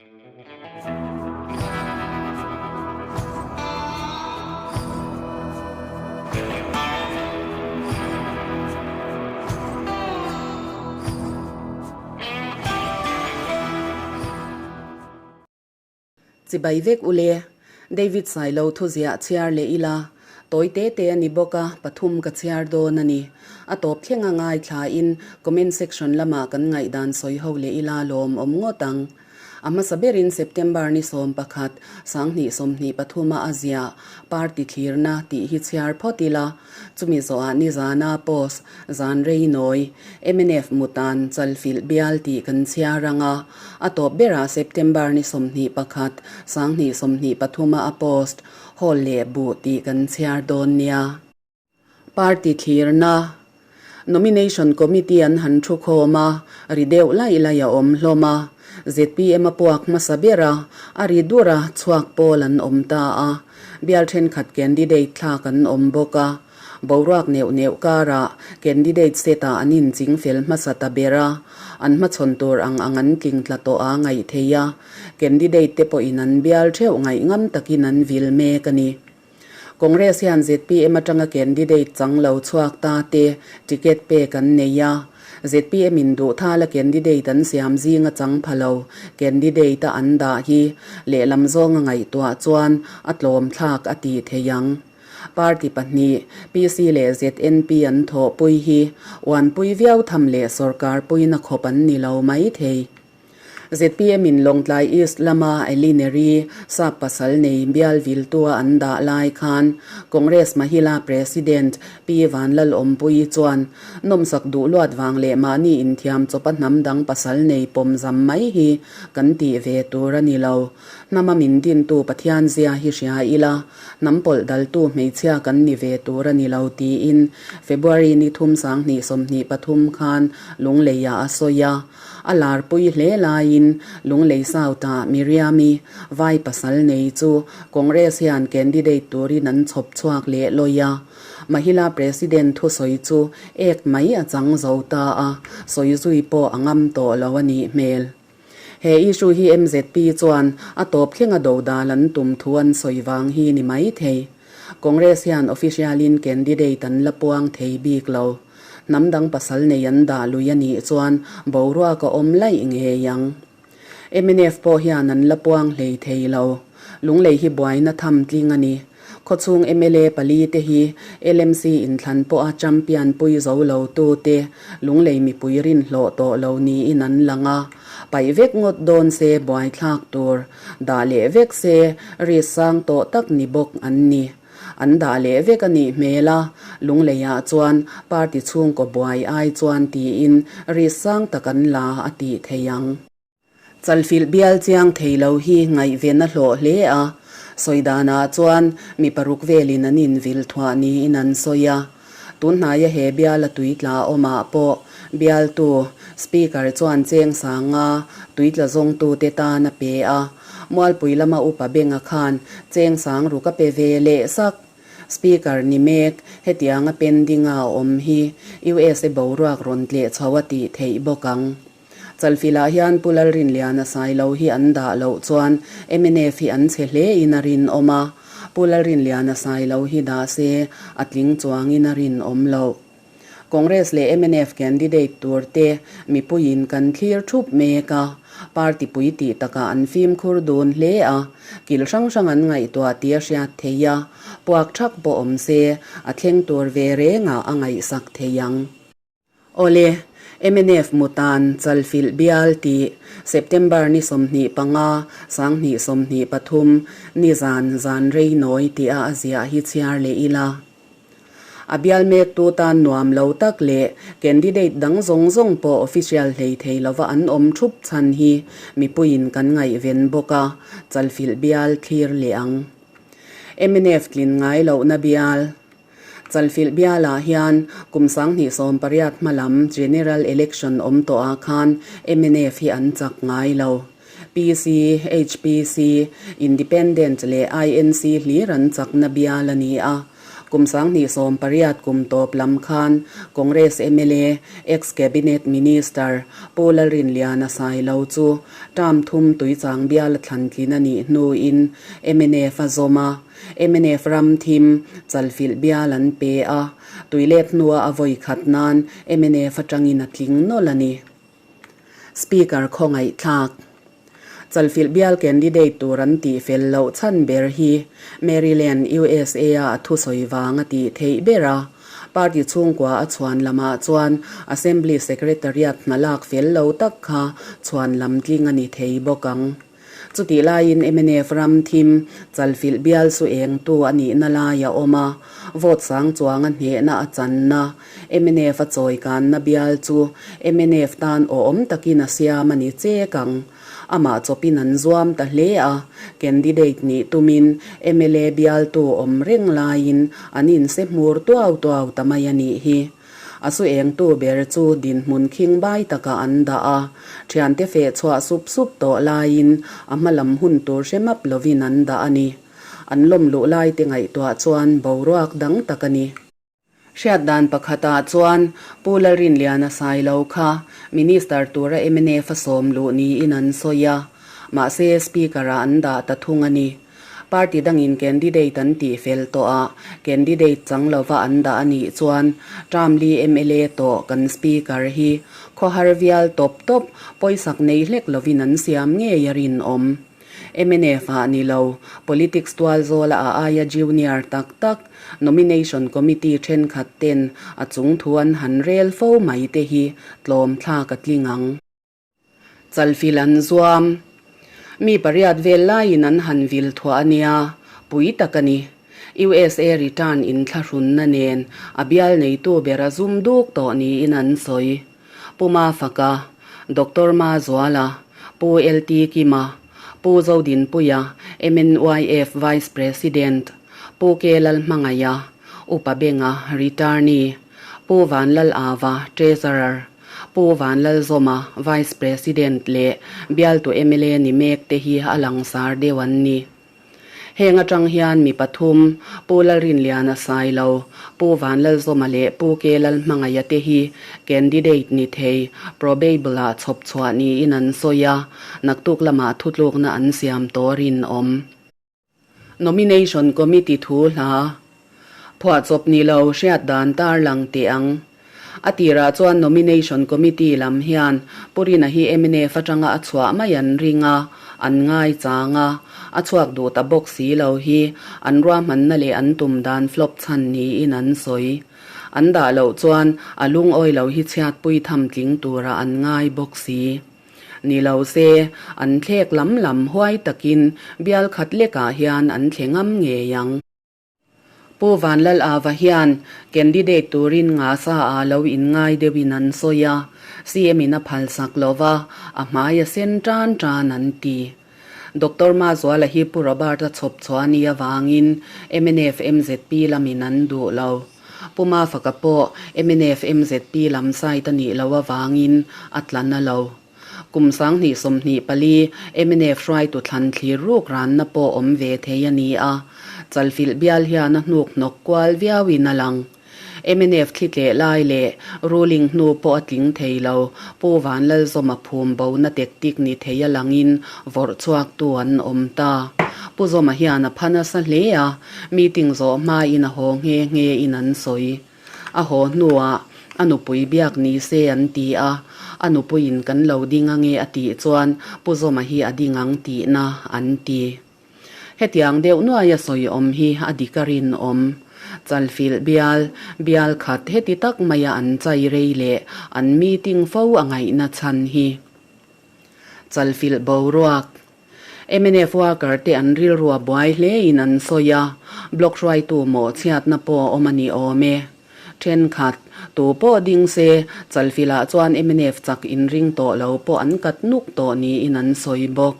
Chibai vek u le. David Sailo thuziah chhiar leh ila, tawi te te a ni bawk a, pathum ka chhiar dawn a ni. A tawp thleng a ngaithlain comment section lamah kan ngaihdan sawi ho leh ila lawm awm ngawt ang. A hmasa berin September ni 11, 2023 a a ziah Party thlirna tih hi chhiar phawt ila, chumi zawhah nizana post zan rei nawi mnf mutan chalfilh bial tih kan chhiar ang a, a tawp berah September ni 21, 2023 a a post Hall leh Buh tih kan chhiar dawn nia. Party thlirna, Nomination Committee an han thu khawm a, ri deuh laih laih a awm hlawm a. Zpm a puak hmasa ber a, a ri dur a, chhuak pawl an awm ta a. Bial thenkhat candidate thlak an awm bawk a. Boruak neuh neuh karah candidate set ah an inching fel hmasa ta ber a, an hmachhawn tur ang ang an tling tla tawh a ngaih theih a. Candidate te pawhin an bial theuh ngaih ngam takin an vil mek a ni. Congress hian zpm atanga candidate chang lo chhuak ta te ticket pek an nei a. Zpm in duh thala candidate an siam zinga chang pha lo candidate a an dah hi lehlam zawnga ngaihtuah chuan a tlawm thlak a tih thei ang. Party pahnih, PC leh ZNP an thawhpui hi uanpui viau tham leh sorkar puina khawp an ni lo mai thei. Zpm in Lawngtlai East lama Elineri sap pasal nei bial viltua an dah lai khan Congress Mahila President Pi Vanlalawmpuii chuan nawmsak duh luat vang leh mahni inthiam chawpa hnam dang pasal nei pawm zam mai hi kan tih ve tur a ni lo. Hnama min dintu Pathian zia hi hria ila, hnam pawlh daltu hmeichhia kan ni ve tur a ni lo tiin February ni thum 2023 khan Lungleiah a sawi a. A larpui hle laiin Lunglei South-ah Miriam-i vai pasal nei chu Congress hian candidate turin an chhawp chhuak leh lawi a. Mahila President thusawi chu ek mai a chang zo ta a, sawi zui pawh a ngam tawh lo a nih hmel. He issue hi mzp chuan a tawp thlenga dodal an tum thu an sawi vang hi ni mai thei. Congress hian official-in candidate an la puang thei bik lo. Hnam dang pasal nei an dah lui a nih chuan boruak a awm laih ngei ang. Mnf pawh hian an la puang hlei thei lo. Lunglei hi buaina tham tling a ni. Khawchhung mla pali te hi LMC inthlan pawha champion pui zo lo tu te Lunglei mipui rinhlawh tawh lo niin an lang a. Paih vek ngawt dawn se buaithlak tur dah leh vek se risk sang tawh tak ni bawk an ni. An dah leh vek a nih hmel a, Lungleiah chuan party chhungkaw buai ai chuan tiin risk sang tak an la a tih thei ang. Chalfilh bial chiang thei lo hi ngaihven a hlawh hle a, sawi danah chuan mi paruk velin an invil thuah niin an sawi a. Tunhnaia he biala tuitla awmah pawh bialtu Speaker chuan cheng sanga tuitla zawngtute tan a pe a. Mualpui lama upa Benga khan cheng sang ruk a pe ve leh sak. Speaker ni mek hetianga pending a awm hi USA boruak rawn tleh chho a tih theih bawk ang. Chalfilah hian Pu Lalrinliana Sailo hi an dah loh chuan mnf hi an chhe hle in a rinawm a, Pu Lalrinliana Sailo hi dah se a tling chuangin a rinawm loh. Congress leh mnf candidate tur te mipuiin kan thlir thup mek a, party pui tih takah an fimkhur dun hle a, kil hrang hrang an ngaihtuah tih a hriat theih a, puak thak pawh awm se a thleng tur ve rengah a ngaihsak thei ang. Awle, mnf mutan chalfilh bial tih September ni 25, 2023 ni zan zan rei nawi tia a ziah hi chhiar leh ila. A bial mektu tan nuam lo tak leh candidate dang zawng zawng pawh official hlei thei lova an awm thup chhan hi mipuiin kan ngaihven bawk a, chalfilh bial thlir leh ang. Mnf tlin ngai lohna bial. Chalfilh bialah hian kum 2018 hma lam General Election awm tawhah khan mnf hi an chak ngai lo. PC, HPC, Independent leh INC hlir an chakna bial a ni a. Kum 2018 kum tawp lam khan Congress mla, ex-Cabinet Minister Pu Lalrinliana Sailo chu term thum Tuichang biala thlan tlin a nih hnuin mnf a zawm a. Mnf ram thim chalfilh bial an pe a, tuilet hnua a vawi khat nan mnf atangin a tling nawlh a ni. Speaker khawngaihthlak. Chalfilh bial candidate tur an tih fel loh chhan ber hi Maryland, USA a a thusawi vang a tih theih ber a. Party chhungkua a chhuan lamah chuan Assembly Secretariat hna lak fel lo tak kha chhuan lam tling a ni thei bawk ang. Chutih laiin mnf ram thim chalfilh bial su engtu a nihna lai a awm a, vote sang chuanga hnehna a channa, mnf a chawikanna bial chu mnf tan awhawm takin a siam a ni chek ang. Amah chawpin an zuam ta hle a, candidate nih tumin mla bialtu awm reng laiin an inse hmur tuau tuau ta mai a nih hi. A su engtu ber chu dinhmun khing bai takah an dah a, thiante feh chhuah sup sup tawh laiin a hma lam hun tur hre map lovin an dah a ni. An lawm luh lai te ngaihtuah chuan boruak dang tak a ni. Hriat dan pakhatah chuan Pu Lalrinliana Sailo kha Minister tura mnf a sawm luh niin an sawi a, mahse Speaker-ah an dah ta thung a ni. Party dangin candidate an tih fel tawh a, candidate chang lova an dah a nih chuan term li mla tawh kan Speaker hi khawhar vial tawp tawp pawisak nei hlek lovin an siam ngei a rinawm. Mnf ah ni lo, politics tual zawla a aia junior tak tak nomination committee thenkhat ten a chung thu an han rel fo mai te hi tlawm thlak a tling ang. Chalfil an zuam. Mi pariat vel laiin an han vil thuah a nia, pui tak a ni. USA return inthlahrunna nen a bial neitu ber a zum duk tawh niin an sawi. Pu Mafaka, Doctor Mazuala, Pu LT Kima, Pu Zodinpuia, MNYF Vice President, Pu K Lalhmangaia, Upa Benga, Returnee, Pu Vanlal Ava, Treasurer, Pu Vanlalzawma, Vice President leh bialtu mla ni mek te hi a langsar deuh an ni. Heng atang hian mi pathum, Pu Lalrinliana Sailo, Pu Vanlalzawma leh Pu K Lalhmangaia te hi candidate ni thei, probable ah chhawp chhuah niin an sawi a, naktuk lamah thutlukna an siam tawh rinawm. Nomination Committee thu hla phuahchawp ni lo hriat dan tarlang teh ang. A tirah chuan Nomination Committee lam hian Pu Rina hi mnf atanga a chhuah mai an ring a, an ngaichang a, a chhuak duh ta bawk si lo hi an ruahmanna leh an tum dan flop chhan niin an sawi. An dah loh chuan a lungawi lo hi chhiatpui tham tling turah an ngai bawk si. Ni lo se, an thlek lam lam huai takin bial khat lekah hian an thle ngam ngei ang. Pu Vanlal Ava hian candidate turin nga sa ah lo inngai deuhin an sawi a, CM in a phalsak lo va, a hmai a sen tan tan an ti. Doctor Mazuala hi Pu Robert-a chhawp chhuah a nih avangin mnf MZP lamin an duh lo. Pu Mafaka pawh mnf MZP lam side a nih loh avangin a tla na lo. Kum 2024 mnf hruaitu thlan thlir ruk ranna pawh awm ve thei a ni a, Chalfilh bial hian a hnuk hnawk kual viauin a lang. Mnf thli tleh lai leh ruling hnu pawh a tling thei lo, Pu Vanlalzawma phum bona tactic ni thei a langin vawrh chhuaktu an awm ta. Pu Zawma hian a pha nasa hle a, meeting zawh hmain a haw nghe nghe in an sawi. A haw hnuah a nupui biak ni se an ti a, a nupuiin kan lo ding ange a tih chuan Pu Zawma hi a ding ang tihna an ti. Hetiang deuh nuaia sawi awm hi a dik a rinawm. Chalfilh bial, bial khat heti tak maia an chai rei leh an meeting fo a ngaihna chhan hi. Chalfilh boruak. Mnf worker te an rilrua buai hlein an sawi a, block hruaitu mawh chhiatna pawh a awm a ni awm e. Thenkhat, tu pawh ding se, Chalfilh ah chuan mnf chak inring tawh lo pawh an kat nuk tawh niin an sawi bawk.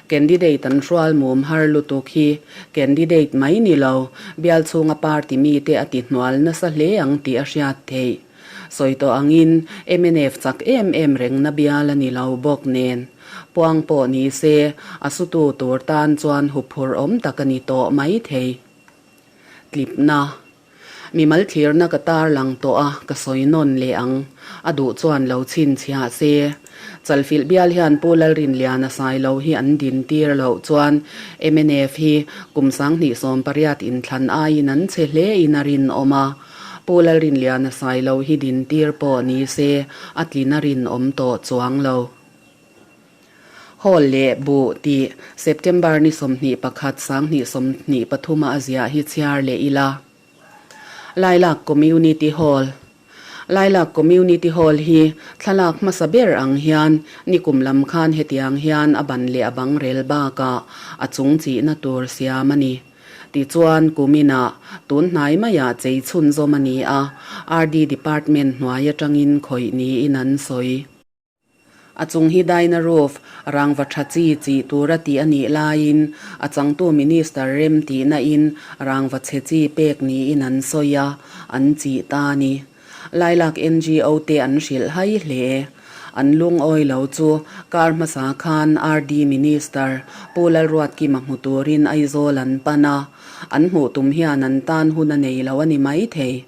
Candidate an hrual mum har lutuk hi candidate mai ni lo, bial chhunga party mite a ti hnual nasa hle ang tih a hriat theih. Sawi tawh angin mnf chak em em rengna bial a ni lo bawk nen. Puang pawh ni se, a sutu tur tan chuan huphurh awm tak a ni tawh mai thei. Tlipna. Mimal thlirna ka tarlang tawh a, ka sawi nawn leh ang. A duh chuan lo chhinchhiah se. Chalfilh bial hian Pu Lalrinliana Sailo hi an din tir loh chuan mnf hi kum 2018 inthlan aiin an che hle in a rinawm a. Pu Lalrinliana Sailo hi din tir pawh ni se a tlin a rinawm tawh chuang lo. Hall leh Buh tih September ni 21 2023 a a ziah hi chhiar leh ila. Lailak Community Hall Lailak Community Hall hi thlalak hmasa ber ang hian nikum lam khan hetiang hian a ban leh a bang rel bakah a chung chihna tur siam a ni. Tichuan kuminah tun hnai maiah chei chhunzawm a ni a, RD Department hnuai atangin khawih niin an sawi. A chung hi Dyna Roof, rangva tha chi chi tura tih a nih laiin a changtu Minister rem tihna in rangva chhe chi pek niin an sawi a, an chih ta a ni. Lailak NGO te an hrilh hai hle. An lungawi lo chu kar hmasa khan RD Minister Pu Lalruatkima hmu turin Aizawl an pan a, an hmuh tum hian an tan hun a nei lo a ni maithei.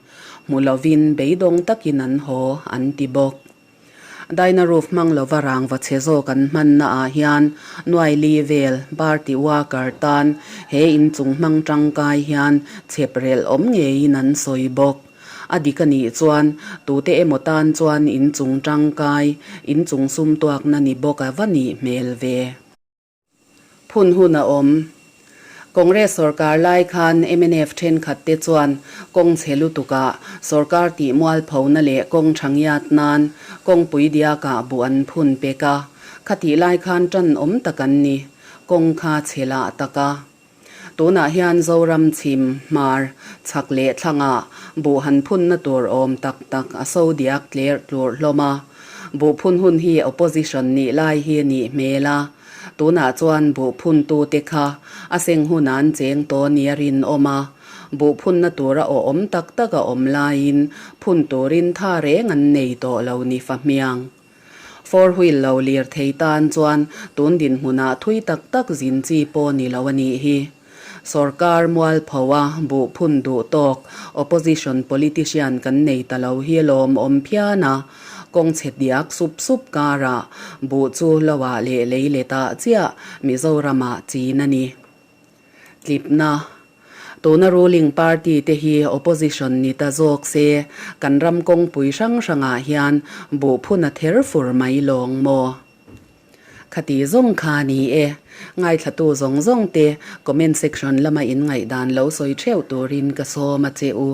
Hmu lovin beidawng takin an haw an ti bawk. Dyna roof hmang lova rangva chhe zawk an hmanna ah hian nuai li vel party worker tan he inchung hmang tangkai hian chhep relh awm ngeiin an sawi bawk. A dik a nih chuan tute emaw tan chuan inchung tangkai, inchung sum tuakna ni bawk a va nih hmel ve. Phun hun a awm. Congress sorkar lai khan mnf thenkhat te chuan kawng chhe lutukah sorkar tih mualphona leh kawng tha ngiat nan kawngpui diakah buh an phun pek a, khatih lai khan tan awm tak an ni. Kawng kha chhe lah tak a. Tunah hian Zoram chhim, hmar, chhak leh thlangah buh han phunna tur awm tak tak a so diak tlerh tlurh hlawm a. Buh phun hun hi opposition nih lai hi nih hmel a. Tunah chuan buh phuntute kha a seng hun an cheng tawh nia rinawm a. Buh phunna tura awhawm tak tak a awm laiin phun turin tha reng an nei tawh lo ni fahmiang. Four wheel lo lir thei tan chuan tun dinhmunah thui tak tak zin chi pawh ni lo a nih hi. Sorkar mualpho a buh phun duh tawk opposition politician kan nei ta lo hi lawmawm phian a, kawng chhe diak sup sup karah buh chu lo ah leh lei letah chiah Mizoramah chin a ni. Tlipna, Tuna ruling party te hi opposition ni ta zawk se, kan ram kawngpui hrang hrangah hian buh phun a ther fur mai lawng maw? Khati zawng kha ni e. Ngaithlatu zawng zawng te comment section lama in ngaihdan lo sawi theuh turin ka sawm a che u.